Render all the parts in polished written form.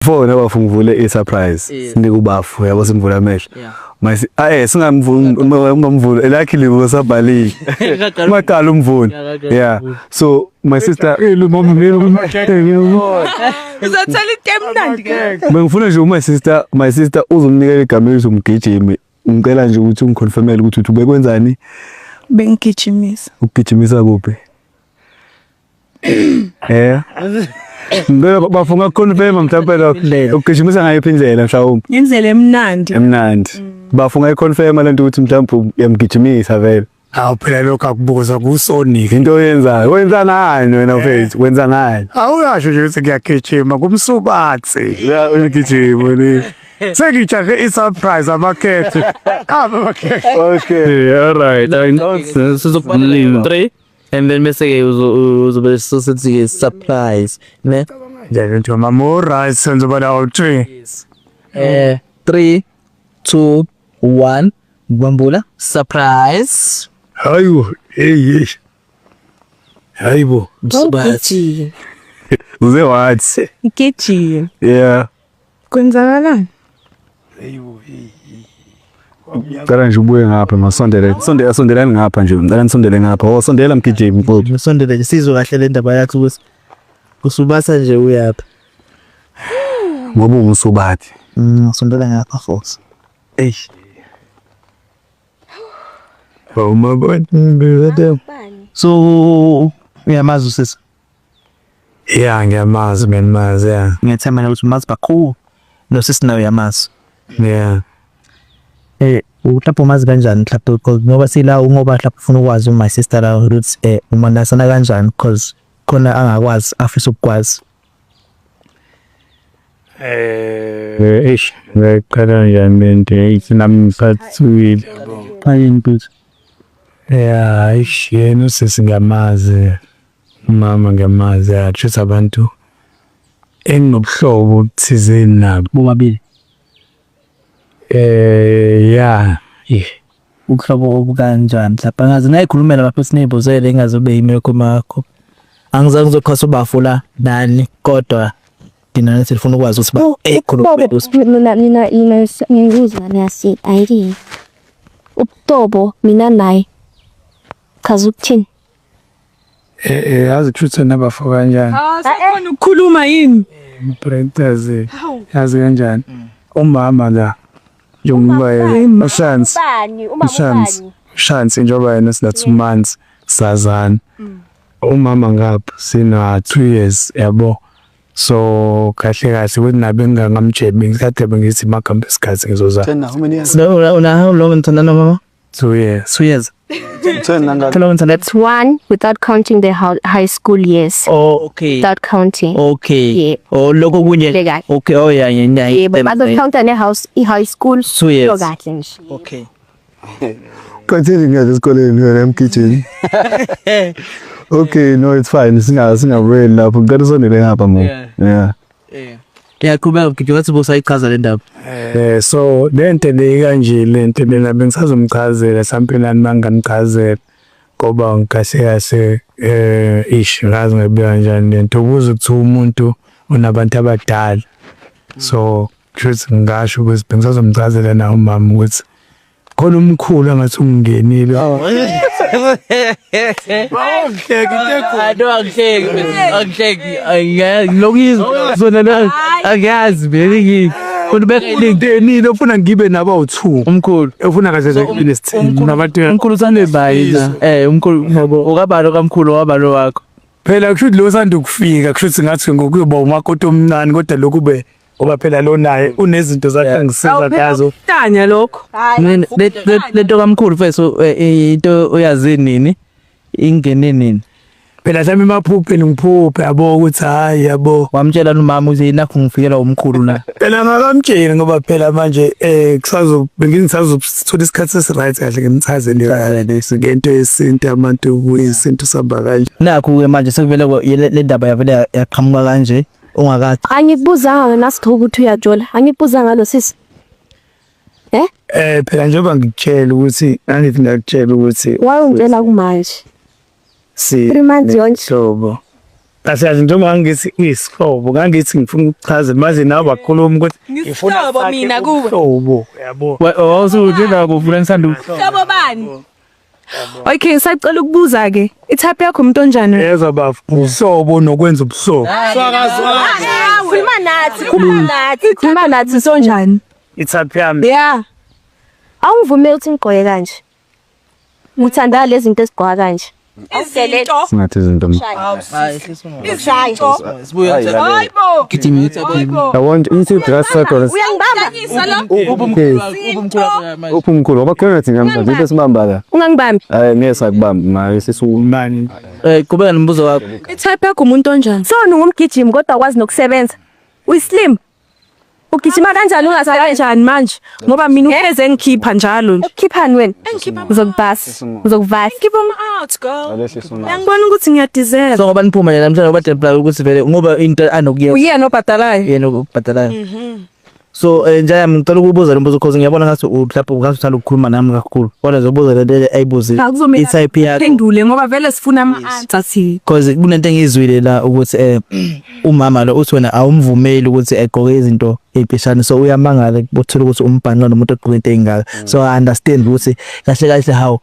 Before nabafu ngivule i-surprise sinike ubafu yabo simvula amehlo. Mase singamvuli ungamvuli lakhe libo sabhalile. Ungaqala umvula. Yeah. So my sister Uzothola into emnandi ke. Bengifuna nje my sister uzomnikela igama elithi umgijimi. Ngicela nje ukuthi ungiconfirmele ukuthi uthi ubekwenzani? Bengigijimisa. Ukugijimisa kuphi? Eh. Ngicela bafunga confirm mhlawumbe lokho. Ukugijimisa ngayiphi indlela mhlawumbe? Indlela emnandi. Emnandi. Bafunga iconfirm lento ukuthi mhlawumbe uyamgijimisa vele. Hawu, phela lokho akubuza kusonike. Into oyenzayo. Wenza ngani wena mfethu? Wenza ngani? Awuyasho nje ukuthi ngiyagijima kumsubatsi. Ya, uyagijima ni. Sengijahe i-surprise amakhethe. Aba amakhethe. Okay, all right. I know. Sizokubhala 3 and then bese ke uzobe sosethi surprise, ne? Nje nje mama, right, senze bala u3. 3 2 1, bambula surprise. Hayibo, hey hey. Hayibo. Msubathi. Uze wathi. Ngigijima. Yeah. Kwenzakalani? Cela nje ubuye ngapha, masondele. Sondela, sondelani ngapha nje. Ngicela nisondele ngapha. Oh, sondela mgijimi. Sondele nje sizwe kahle le ndaba yakho ukuthi usubatha nje uyaphi. Ngoba ungumsubathi. Sondela ngapha futhi. Eish. Oh mabona. So uyamazi usisi? Yeah, ngiyamazi, ngiyamazi, yeah. Ngiyethemba ukuthi umazi kakhulu. Nosisi nawe uyamazi. Yeah. Mhlawumbe umazi kanjani mhlawumbe, because ngoba sila ngoba mhlawumbe ufuna ukwazi my sister la ukuthi umanasana kanjani, because khona angakwazi afisa ukukwazi. Eish, ngiqala kanjani lento? Eish, nami ngiphathukile. Ayini mfethu? Yeah, eish, yena usisi ngiyamazi. Umama ngiyamazi, ya, kushuthi abantu enginobuhlobo obuthizeni nabo. Bobabili? Yeah. Eh. Ubuhlobo obukanjani mhlawumbe? Angazi, nayikhulumela bafethu, niyibuzele ingazobe yimi yakho. Angizange ngizoqhasa ubafu la nani, kodwa thina nathi sifuna ukwazi ukuthi ba khuluma. Mina ngiyuzwa nasi ayiki. Ubuhlobo mina naye. Chaza ukuthini? Yazi kushuthi nabafo kanjani? Ah, sekhona ukukhuluma yini? Practice. Yazi kanjani? Umama la njengoba yena uShansi. Ubani? Umama? uShansi. Ubani? Shansi, njengoba yena sina 2 months sazana. Umama ngapha sina 2 years, yabo. So kahle kahle ukuthi nabe ngingamtsheli ngikade bengithi magambe isikhathi ngizoza. 10, how many years? Una how long nithandana, mama? 2 years. 2 years. 10 nangaki? How long nithandana? It's one without counting the high school years. Oh, okay. Without counting. Okay. Yeah. Oh, lokho kunye. Le kahle. Okay, oh yeah. Yebo, bazocounta ne-house i-high school. 2 years. Yo kahle nje. Okay. Qatheni ngiyazi esikoleni wena emgijini. Okay, no, it's fine. Singabuyeli lapho. Ngicela usondele ngapha mo. Yeah. Ngiyaqhubeka mgidi, wathi bosayichaza le ndaba. So lento le kanje, lento lena bengisazomchazela mhlawumbe nani mangamchazela, ngoba kahle kahle ish, ngazi ngibeka kanjani lento ukuze kuthiwa umuntu unabantu abadala. So kushuthi ngingasho ukuthi bengisazomchazela na umama ukuthi khona umkhulu angathi ungingenile. No, angihleki, angihleki, ngilokuyizwa zona la, angiyazi mina ngini kodwa Bengenile ufuna ngibe nabo awu2. Umkhulu. Ufuna kahle nje nesithembu nabantu. Umkhulu usanebayi na? Umkhulu ngoba ukabalo kamkhulu wabalo wakho. Phela kushuthi lo sanda ukufika, kushuthi ngathi ngokuyoba umakoti omncane, kodwa lokhu be ngoba phela lo naye unezinto zakhe angisiza ngazo. Tanya lokho. Mina lento kamkhulu mfethu, into oyazi nini, ingene nini? Phela mhlawumbe emaphupheni ngiphuphe, yabo, ukuthi hayi, yabo. Wamtshela umama ukuthi nakho ngifikela umkhulu la? Phela ngakamtsheli ngoba phela manje kusazo bengisazothola isikhathi esi-right kahle ngimchazele ngento yesintu, abantu isintu sihamba kanje. Nakho ke manje sekuvele le ndaba yavele yaqhamuka kanje ungakathi. Angikubuzanga wena Sitho ukuthi uyajola. Angikubuzanga lo sisi. Eh? Phela njengoba ngikutshela ukuthi angithi ngakutshela ukuthi Wawungitshela kumanje. Si 3 months yonke. Hlobo. Kahle njengoba ngithi isihlobo ngangithi ngifuna ukuchaza manje nawe bakhuluma ukuthi ngifuna Isihlobo mina kuwe. ubuhlobo yabo. Wawusuthi nabo ufuna nisanda Hlobo bani? Okay, ngisacela ukubuza ke. I-type yakho umuntu onjani? Yezwa bafo ubuhlobo nokwenza ubuhlobo. Khuluma nathi, khuluma nathi, Khuluma nathi sonjani? I-type yami Yeah. Awungivumeli ukuthi ngigqoke kanje. Ngithanda lezi zinto ezigqoka kanje. Izinto. Singathi izinto. Izinto. Sibuya Hayibo. gijima Hayibo. I want into dress circle. Uyangibamba? Uyangisa lo. Okay. Uphi umkhulu ngoba khona thina manje into esibamba la. Ungangibambi. Hayi ngeke sakubamba manje sisu mani Eh qhubeka nombuzo wakho. I-type yakho umuntu onjani? So ungumgijimi kodwa akwazi nokusebenza. Uyislim. Ugijima kanjani ungasebenzi? Kanjani manje? Ngoba mina uhleze engikhipha njalo nje. Ukhiphani wena? Ngizokubasa. Ngizokuvasa. Keep them out, girl. Ngiyangibona ukuthi ngiyadeserve. So ngoba niphuma nje namhlanje ngoba debla ukuthi vele ngoba into anokuyenza Uyena obhadalayo. yena ukubhadalayo. So nje ngicela ukubuza lo mbuzo cause ngiyabona ngathi mhlawumbe ungathi uthanda ukukhuluma nami kakhulu. Kodwa ngizobuza le nto ayibuzile. Akuzomela I-type yakho. phendule ngoba vele sifuna ama-answer thina. Cause kunento engiyizwile la ukuthi umama lo uthi wena awumvumeli ukuthi egqoke izinto ey'mpishane so uyamangala uthola ukuthi umbhanqa nomuntu ogqoke into ey'ngaka. So I understand ukuthi kahle kahle how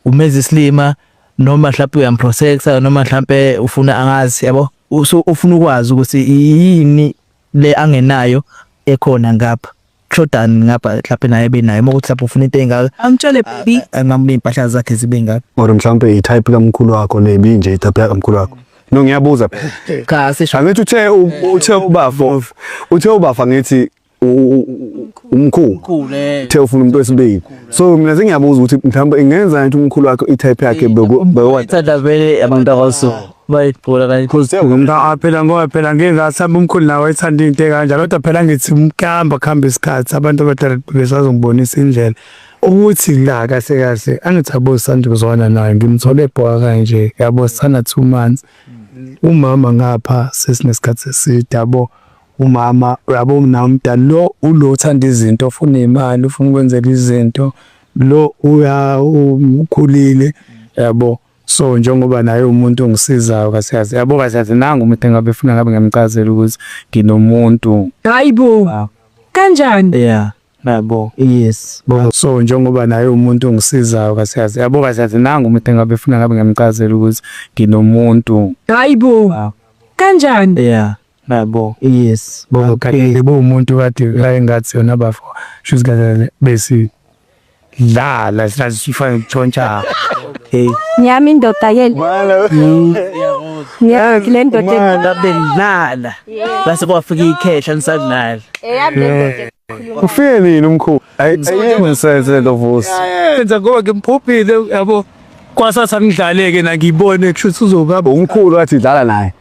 umenza isilima noma mhlawumbe uyamprotecta noma mhlawumbe ufuna angazi yabo. So ufuna ukwazi ukuthi yini le angenayo ekhona ngapha. Kushodani ngapha mhlawumbe naye benayo uma kuthi mhlawumbe ufuna into ey'ngaka Angitshele baby. angamula iy'mpahla zakhe zibe ngaka. Or mhlawumbe i-type kamkhulu wakho le ibinje i-type kamkhulu wakho. No ngiyabuza phela. Cha sisho Angithi uthe ubafo uthe ubafa ngithi umkhulu uthe ufuna umuntu wesibili. So mina sengiyabuza ukuthi mhlawumbe ingenza ukuthi umkhulu wakho i-type yakhe beku Ithanda vele abantu abaso bayibhola kanje because Ngumntu phela ngoba phela ngeke ngathamba umkhulu nawe ethanda into ekanjalo kodwa phela ngithi umkamba kuhamba isikhathi abantu abadala besazongibonisa indlela ukuthi la kahle kahle angithi abo sanda kuzwana naye ngimthole ebhoka kanje yabo sana 2 months umama ngapha sesinesikhathi eside yabo umama uyabo nawe umdala lo ulo uthanda izinto ufuna imali ufuna ukwenzela izinto lo uya ukhulile yabo. So njengoba naye umuntu ongisizayo kahle kahle yabo kahle kahle nangu umuntu engabe efuna ngabe ngiyamchazela ukuthi nginomuntu. Hayibo. Kanjani? Yeah. Yabo. Yes. So njengoba naye umuntu ongisizayo kahle kahle yabo kahle kahle nangu umuntu engabe efuna ngabe ngiyamchazela ukuthi nginomuntu. Hayibo. Kanjani? Yeah. Yabo. Yes. Okay. Yebo umuntu kade wayengathi yona bafo shuthi kahle besi dlala sifana ukutshontsha. Hey. Ngiyami indoda yeli. Ngiyami le ndoda. Ngabe ngidlala. Base kwafika ikhesha nisadlala. Eyami le ndoda. Ufike nini umkhulu? Ayiyenze lo vusi. Yenza ngoba ngimphuphile yabo kwasatha ngidlaleke na ngibone kushuthi uzobaba Umkhulu wathi dlala naye.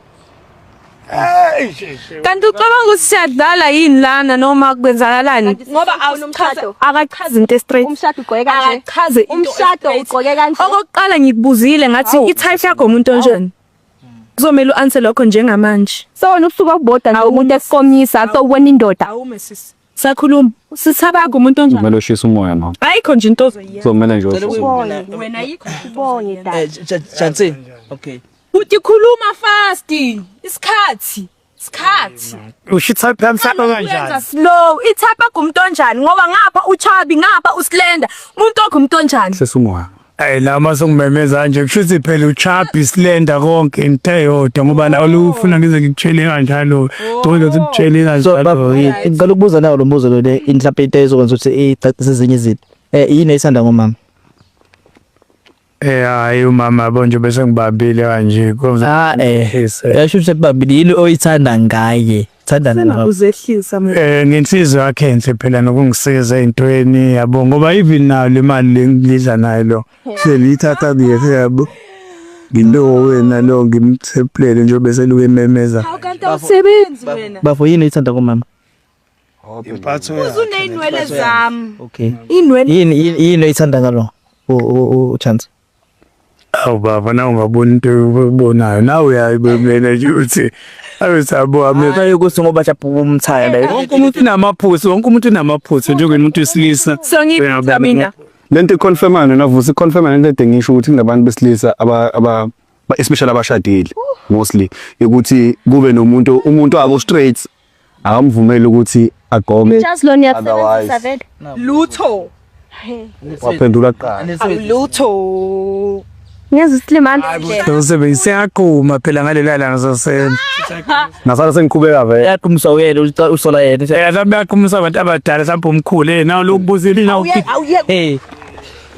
Kanti ucabanga ukuthi siyadlala yini lana noma kwenzakalani? Ngoba umshado. akachazi into straight. Umshado ugqoke kanje. Akachaze into Umshado straight. ugqoke kanje. Okokuqala ngikubuzile ngathi i-type yakho umuntu onjani? Kuzomela u-answer lokho njengamanje. So wena usuka kubhoda nje umuntu ekukomisa sowubona indoda. Awume sisi. Sakhuluma. Sithaba yakho umuntu onjani? Kumele ushise umoya mama. Ayikho nje into ozoyenza. Kuzomele nje ushise umoya. Wena ayikho. Ubonge dad. Jansi. Okay. Uthi khuluma fast. Isikhathi. Isikhathi. Usho i-type yami mhlawumbe Uyenza kanjani? slow. I-type yakho umuntu onjani? Ngoba ngapha uchabi ngapha uslender. Umuntu wakho umuntu onjani? Shisa umoya. Ey la mase ngimemeza nje kushuthi phela uchapi slender konke into eyodwa ngoba nawe ufuna ngize ngikutshele kanjalo. Ngicela ukuthi ukutshele So baba kanjalo. ngicela ukubuza nawo lo mbuzo lo le mhlawumbe into ezokwenza ukuthi icacise ezinye izinto. Yini oyithanda ngomama? Hayi umama yabo nje bese ngibambile kanje. Ah Yes. Yasho ukuthi babili yini oyithanda ngaye? Thanda nawe. Uzehlisa mina. Ngenhliziyo yakhe enhle phela nokungisiza ey'ntweni yabo ngoba even nayo le mali le ngidla nayo lo seliyithatha kuye yabo. Ngilo wena lo ngimtheplele nje bese luke ememeza. Kanti awusebenzi wena. Bafo yini oyithanda ngomama? Impatho Usuneyinwele zami. Okay. Inwele Yini yini oyithanda ngalo? U chance. Awu baba nawe ungabona into oyibonayo nawe uyayibona nje uthi awusabo amehlo Hayi ukuthi ngoba mhlawumbe umthaya la. wonke umuntu unamaphutha wonke umuntu unamaphutha njengomuntu wesilisa. So ngiphi mina. Lento iconfirmana navusi iconfirmana lento ede ngisho ukuthi kunabantu besilisa aba Especially abashadile mostly, ukuthi kube nomuntu, umuntu wabo straight akamvumeli ukuthi agome. Just lo niyasebenzisa Otherwise- vele. Lutho. Waphendula kuqala. Lutho. Ngiyeza isilimani. Usebenzise yaqhuma phela ngalela langa sasena. Nasala sengiqhubeka vele. Yaqhumisa uyena, usola yena. Eh mhlawumbe yaqhumisa abantu abadala, mhlawumbe umkhulu eh nawu lokubuzile nawu. Hey.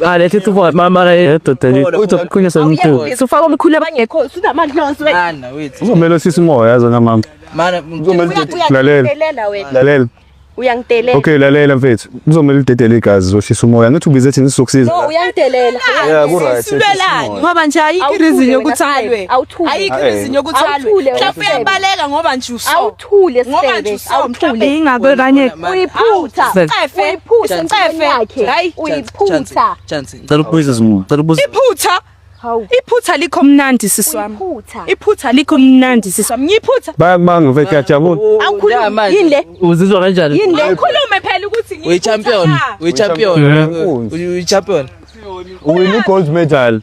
Ah, lethi tufa mama le doda le. Uzoqhumisa umkhulu. Usufaka omkhulu abangekho, usunamadlozi wena. Mana wethu. Uzomele sisi umoya yazona mama. Mana. Lalela. Uyangidelela wena. Lalela. Uyangidelela. Okay, lalela mfethu. Kuzomele udedele igazi, uzoshisa umoya. Ngithi ubize thina sizokusiza. No, uyangidelela. Yeah, ku right. Sulelani ngoba nje ayikho Awuthule reason wena yokuthi Sifebe. alwe. Awuthule. Ayikho Eh. reason yokuthi alwe. Awuthule wena Mhlawumbe Sifebe. uyabaleka ngoba nje uso. Awuthule Ngoba nje Sifebe. uso. Awuthule. Ingabe kanye Uyiphutha. Cefe. Uyiphutha empilweni yakhe. Hayi. Uyiphutha. Chance. Ngicela ukubuza, ngicela ukubuza. Iphutha. Hawu. Iphutha likho mnandi sisi wami. Uyiphutha. Iphutha likho mnandi sisi wami. Ngiphutha. Bayakubanga mfethu, ngiyajabula. Awukhulumi. Yini le? Uzizwa kanjani? Yini le? Khulume phela ukuthi We champion. We champion. We champion. Uwin i-gold medal.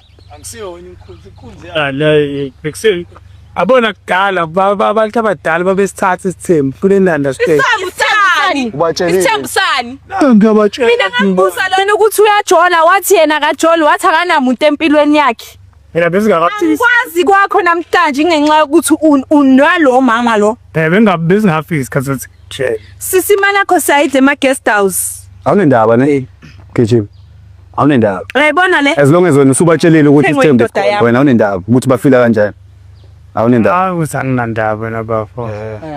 La bekusi abona kudala abantu abadala babesithatha isithembu kule nanda state. Isithembu sani? Ubatshelile. Isithembu sani? Ngiyabatshela. Mina ngambuza lona ukuthi uyajola, wathi yena akajoli, wathi akanamuntu empilweni yakhe. Mina besingakafisi. Angikwazi kwakho namhlanje ngenxa yokuthi unalo mama lo. Eh bengingafisi isikhathi sokuthi che. Sisi imali yakho siyayidla ema guest house. Awunendaba ne? Gijima. Awunendaba. Uyayibona le? As long as wena usubatshelile ukuthi Thengwe isithembu indoda esikhona, yami. wena awunendaba ukuthi bafila kanjani. Awunendaba. Hayi usanginandaba wena bafo.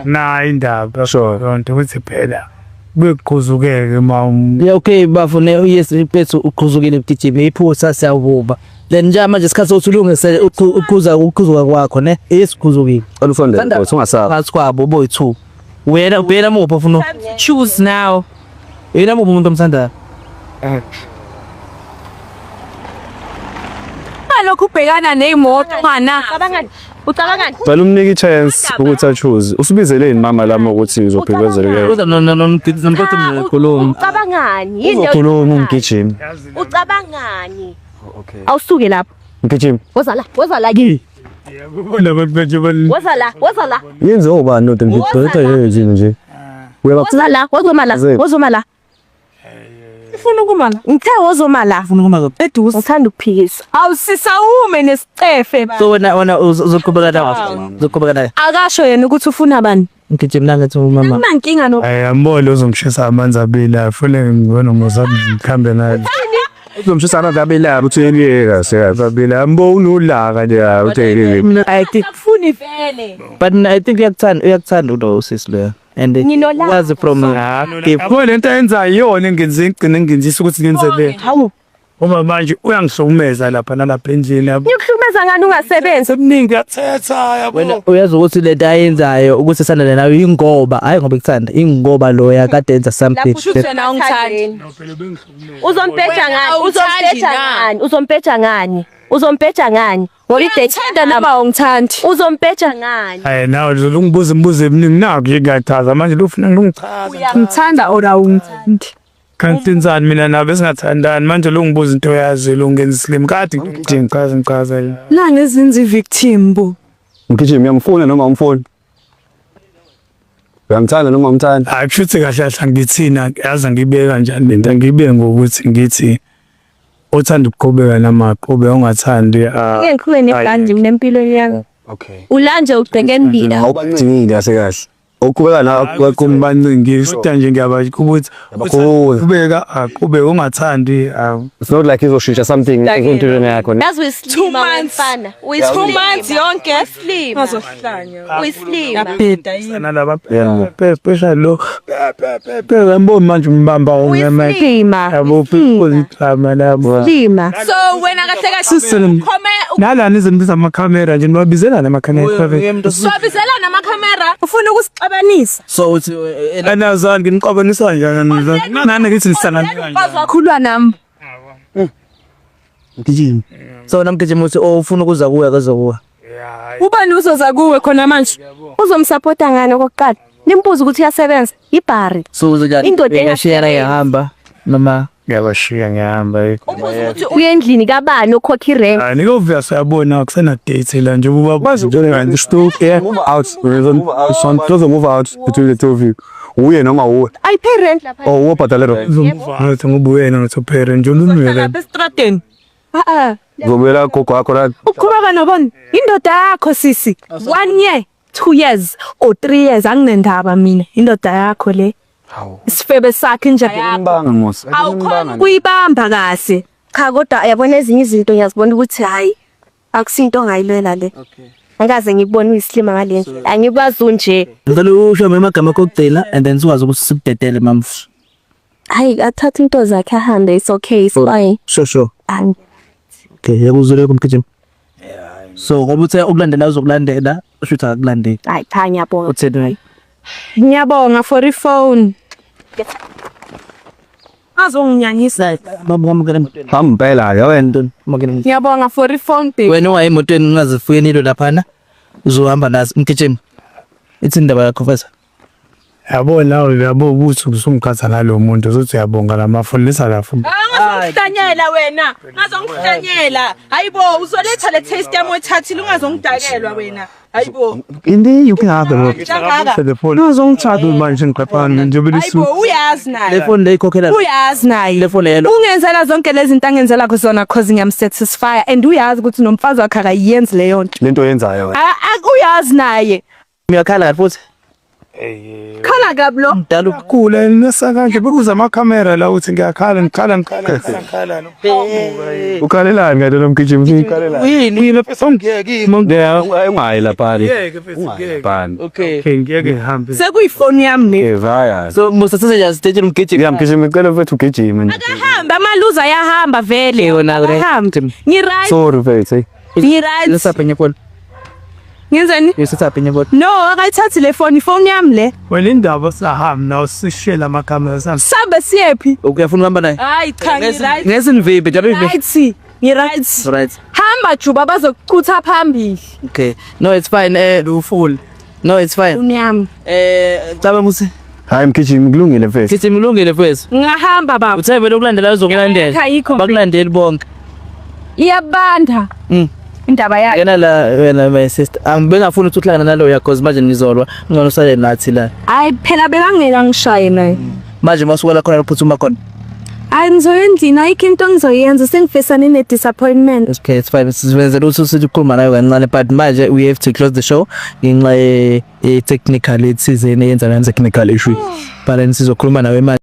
Na indaba. Sure. Lonto ukuthi phela bekuqhuzukeke uma Yeah, okay bafo ne, yes mfethu, uqhuzukile mgijimi, iphutha siyawuba. Then nje manje isikhathi sokuthi ulungise ukhuza ukhuzuka kwakho ne. Yes, uqhuzukile. Cela usondele mfethu, ungasabi. Phakathi kwabo boyi2. Wena muphi ofuna? Choose now. Wena muphi umuntu omthandayo? Ngalokhu ubhekana nezimoto ungana. Ucabangani? Ucabangani? Cela umnike i-chance ukuthi a-choose. Usibizeleni mama lami ukuthi ngizophikezela kuye. Uza no no no nomfethu ngikhuluma. Ucabangani? Yini le? Uzokhuluma umgijimi. Ucabangani? Awusuke lapho. Mgijimi. Woza la, woza la kimi. yabona abantu manje Woza la, woza la. Yenze obani ndoda mgijimi nje. Uyaba Woza la, wozoma la, Zephi? wozoma la. Ufuna ukuma la. Ngithe wozoma la. Ufuna ukuma kuphi? Eduze. Ngithanda ukuphikisa. Awusisawume nesicefe ba. So wena uzoqhubeka nawe. Uzoqhubeka naye. Akasho yena ukuthi ufuna bani. Ngigijimi nangathi umama. Kunankinga no. Ay ambole uzongishisa amanzi abili afune ngibona ngosabi ngikhambe naye. Uzomshisa amanzi abili uthi uyeliyeka sekazi. Abili ambo unolaka nje. Yeah, uthi uyeliyeka. I think Akufuni vele. but I think uyakuthanda lo usisi lo. And Nginolaka. wazi from Yabo lento ayenzayo iyona engenze ngigcine ngenzisa ukuthi ngenze le. Hawu. Uma manje uyangihlukumeza lapha nalapha endlini yabo. Ngikuhlukumeza ngani ungasebenzi? Seminingi yathetha yabo. Wena uyazi ukuthi lento ayenzayo ukuthi sandane nawe ingoba hayi ngoba ekuthanda, ingoba lo yakade enza something. Lapho usho ukuthi wena awungithandi. Uzompetsha ngani? Awuthandi Uzompetsha na? ngani? Uzompetsha ngani? Uzompetsha ngani? Ngoba idate Ngithanda noma awungithandi. Uzompetsha ngani? Hayi nawe uzolungibuza imibuzo eminingi nakho nje ngiyachaza manje lufuna ngichaza. Ngithanda or awungithandi. Kanti insani mina nabe singathandani manje lungibuza into oyazi lungenza islim kade ngichaza ngichaza. Nangezinzi victim bo. Mgijimi uyamfuna noma awumfuni? Uyamthanda noma awumthandi? Hayi kushuthi kahle kahle ngithina yazi ngibeke kanjani lento, ngibe ngokuthi ngithi othanda ukuqhubeka namaqhube ungathandi ah. Ngeke ngiqhube nebhandi mina empilweni yami. Okay. Ulanje ubheke nibila. Awubancingile kahle kahle. Uqhubeka nawe. Kumbancingile kodwa nje ngiyabasho ukuthi Yabakhulu. qhubeka aqhubeke ungathandi ah. It's not like izoshintsha something empilweni yakho. Yazi uyislima Two months. wemfana. 2 months yonke. Uyislima. Ngazohlanya. Uyislima. Yabheda yini? Nalaba Yeah. especially lo pe ngibona manje umbamba ungema Uyislima. yabo idrama labo. Uyislima. So wena kahle kahle Sisini. khome Nalana izinto zamakhamera nje nibabizelana amakhamera. siwabizelana amakhamera ufuna ukusixabanisa. So uthi Anazani nginixabanisa kanjani nani ngithi nisana kanjani. Khulwa nami. Mgijimi. So namgijimi uthi oh ufuna ukuza kuwe akazokuwa. Ubani uzoza kuwe khona manje? Uzomsupporta ngani okokuqala? Nimbuze ukuthi uyasebenza. Ibhari. So uzoja Indoda uyashiyana engasebenzi. yahamba noma Ngiyabashiya ngiyahamba. Ubuza ukuthi uye endlini kabani okhokha irent. Hayi nikovuya siyabona kusena date la nje uba Manje yeah, move out. Son doesn't move out between the two of you. Uye noma uwe. I pay rent lapha. Oh, uwe bhadale ro. Ngathi ngoba uyena ngathi parent nje ulunwele. Lapha estradeni. Ah ah. Uzobuyela gogo wakho la. Uqhubeka nobani? Indoda yakho sisi. 1 year, 2 years or 3 years anginendaba mina. Indoda yakho le. Isifebe sakhe nje yakho. Imbanga mos. Awukhona kuyibamba kahle. Cha kodwa uyabona ezinye izinto ngiyazibona ukuthi hayi akusinto ongayilwela le. Okay. Angikaze ngikubone uyisilima ngale ndlela. Angikwazi unje. Ngicela usho amagama akho okugcina and then sikwazi ukuthi sikudedele mamfu. Hayi athathe into zakhe ahambe, it's okay, it's fine. Sure sure. Angi Okay, yakuzwile kumgijima. So ngoba uthe ukulandela uzokulandela, usho ukuthi akakulandeli. Hayi cha ngiyabonga. Utheni hayi? Ngiyabonga for ifone. Azonginyanyisa. Mama ngamukela emotweni. Hamba ke wena. Mama Ngiyabonga for ifone babe. Wena ungayi emotweni ungazifuye nilo laphana. Uzohamba nazo mgijima. Ithi indaba yakho mfethu. Yabo nawe uyabo ukuthi usungikhatha nalo muntu uzothi uyabonga lamafoni lisa la futhi. Ungazongihlanyela wena. Ungazongihlanyela. Hayibo uzoletha le taste yami oyithathile ungazongidakelwa wena. Hayibo. Indi you can have the road. Kangaka. Telefoni. Ngizongithatha manje ngiqaphana nje belisu. Hayibo uyazi naye. Le phone le ikhokhela. Uyazi naye. Le phone yelo. Ungenzela zonke lezi zinto angenzela kuzona cause ngiyamsatisfy and uyazi ukuthi nomfazi wakhe akayenzi leyo nto. Lento oyenzayo wena. Ah, ah, uyazi naye. Uyakhala kanti futhi. Khala kabi lo. Mdala Kula nesa kanje bekuza amakhamera la uthi ngiyakhala ngikhala ngikhala ngikhala. Ukhalelani ngalo nomgijimi ukhalelani? Yini? Mina phela ngiyeke ima. Yeah, ungayi lapha. Ngiyeke mfethu Ungayi ngiyeke. lapha. Okay. Okay ngiyeke ngihambe. Sekuyifoni yami le. Eh vaya. So musa sase nje umgijima. Yeah, mgijimi ngicela mfethu ugijime nje. Akahamba amaluza ayahamba vele. Yona le. Akahamba. Ngi-right, Sorry mfethu. Hey. ngi-right. Lesapha enye phone. Ngenzeni? Yesithatha enye phone. No, akayithathi le phone, ifoni yami le. Wena indaba sahamba nawo sishela amakhamera sami. Sambe siyephi? Uyafuna ukuhamba naye? Hayi cha ngi-right. Ngesinivimbi njalo Right. Ngi-right. Right. Hamba juba bazokuchutha phambili. Okay. No, it's fine. Uful. No, it's fine. Ifoni yami. Cabanga ukuthi Hayi mgijimi kulungile mfethu. sithi mlungile mfethu. Ngahamba baba. Uthe vele ukulandela uzokulandela. Ayikho. Bakulandeli bonke. Iyabanda. Indaba yakhe. Yena la wena my sister. Angibengafuni ukuthi uhlangane naloya cause manje nizolwa. Ngcono usale nathi la. Hayi phela bekangeke ngishaye naye. Manje masuka la khona uphuthuma khona. Hayi ngizoya endlini ayikho into engizoyenza sengifesane ne-disappointment. Okay, it's fine. Sizenzela ukuthi sithi ukukhuluma nayo kancane but manje we have to close the show ngenxa ye technical ethizeni eyenza Technical issue. But then sizokhuluma nawe manje.